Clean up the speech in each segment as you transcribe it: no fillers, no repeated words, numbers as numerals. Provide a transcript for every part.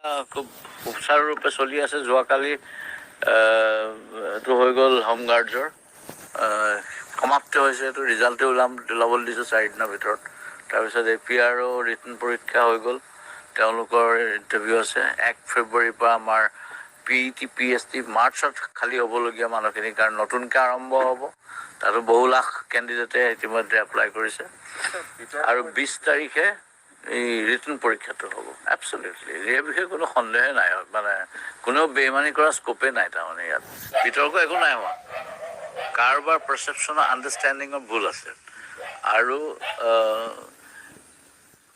খুব সুচাৰুৰূপে চলি আছে। যোৱাকালি এইটো হৈ গ'ল, হোমগাৰ্ডছৰ সমাপ্ত হৈছে। এইটো ৰিজাল্টে ওলাবলৈ দিছোঁ 4 দিনৰ ভিতৰত। তাৰপিছত এ পি আৰ ৰিটেন পৰীক্ষা হৈ গ'ল, তেওঁলোকৰ ইণ্টাৰভিউ আছে। 1 ফেব্ৰুৱাৰীৰ পৰা আমাৰ P E T, P H T, মাৰ্চত খালী হ'বলগীয়া মানুহখিনিৰ কাৰণে নতুনকৈ আৰম্ভ হ'ব। তাতো বহু লাখ কেণ্ডিডেটে ইতিমধ্যে এপ্লাই কৰিছে। আৰু 20 তাৰিখে এই ৰিটেন পৰীক্ষাটো হ'ব। এবছলিউটলি, এই বিষয়ে কোনো সন্দেহে নাই। মানে কোনেও বেইমানি কৰা স্কোপে নাই। তাৰমানে ইয়াত বিতৰ্ক একো নাই হোৱা। কাৰোবাৰ পাৰচেপশ্যনৰ, আণ্ডাৰষ্টেণ্ডিঙৰ ভুল আছে। আৰু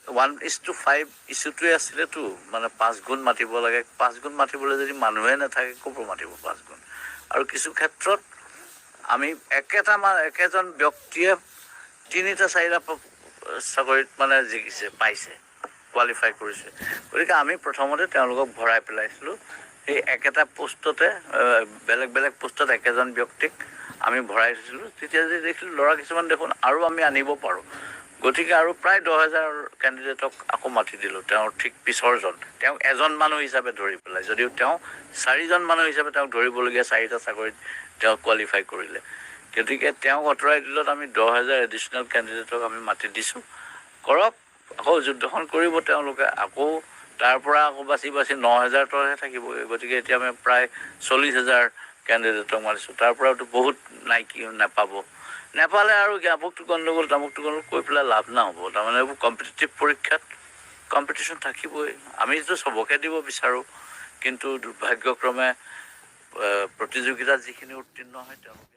1:5 ইছ্যুটোৱে আছিলেতো, মানে 5 গুণ মাতিব লাগে। 5 গুণ মাতিবলৈ যদি মানুহে নাথাকে, ক'ৰ পৰা মাতিব 5 গুণ? আৰু কিছু ক্ষেত্ৰত আমি একেজন ব্যক্তিয়ে তিনিটা চাৰিটা চাকৰিত মানে জিকিছে, পাইছে, কোৱালিফাই কৰিছে। গতিকে আমি প্ৰথমতে তেওঁলোকক ভৰাই পেলাইছিলোঁ। সেই একেটা পোষ্টতে, বেলেগ বেলেগ পোষ্টত একেজন ব্যক্তিক আমি ভৰাই থৈছিলোঁ। তেতিয়া যদি দেখিলোঁ ল'ৰা কিছুমান দেখোন আৰু আমি আনিব পাৰোঁ, গতিকে আৰু প্ৰায় 10,000 কেণ্ডিডেটক আকৌ মাতি দিলোঁ। তেওঁৰ ঠিক পিছৰজন, তেওঁক এজন মানুহ হিচাপে ধৰি পেলাই, যদিও তেওঁ চাৰিজন মানুহ হিচাপে তেওঁক ধৰিবলগীয়া চাৰিটা চাকৰিত তেওঁ কোৱালিফাই কৰিলে। গতিকে তেওঁক আঁতৰাই দিলত আমি 10,000 এডিশ্যনেল কেণ্ডিডেটক আমি মাতি দিছোঁ। কৰক, আকৌ যুদ্ধখন কৰিব তেওঁলোকে। আকৌ তাৰ পৰা আকৌ বাচি বাচি 9,000 তলহে থাকিব। গতিকে এতিয়া আমি প্ৰায় 40,000 কেণ্ডিডেটক মাতিছোঁ। তাৰ পৰাওতো বহুত নাইকি নাপাব। নাপালে আৰু আমুকটো গণ্ডগোল, তামুকটো গণ্ডগোল কৈ পেলাই লাভ নহ'ব। তাৰমানে এইবোৰ কম্পিটিটিভ পৰীক্ষাত কম্পিটিশ্যন থাকিবই। আমিতো চবকে দিব বিচাৰোঁ, কিন্তু দুৰ্ভাগ্যক্ৰমে প্ৰতিযোগিতাত যিখিনি উত্তীৰ্ণ হয় তেওঁলোকে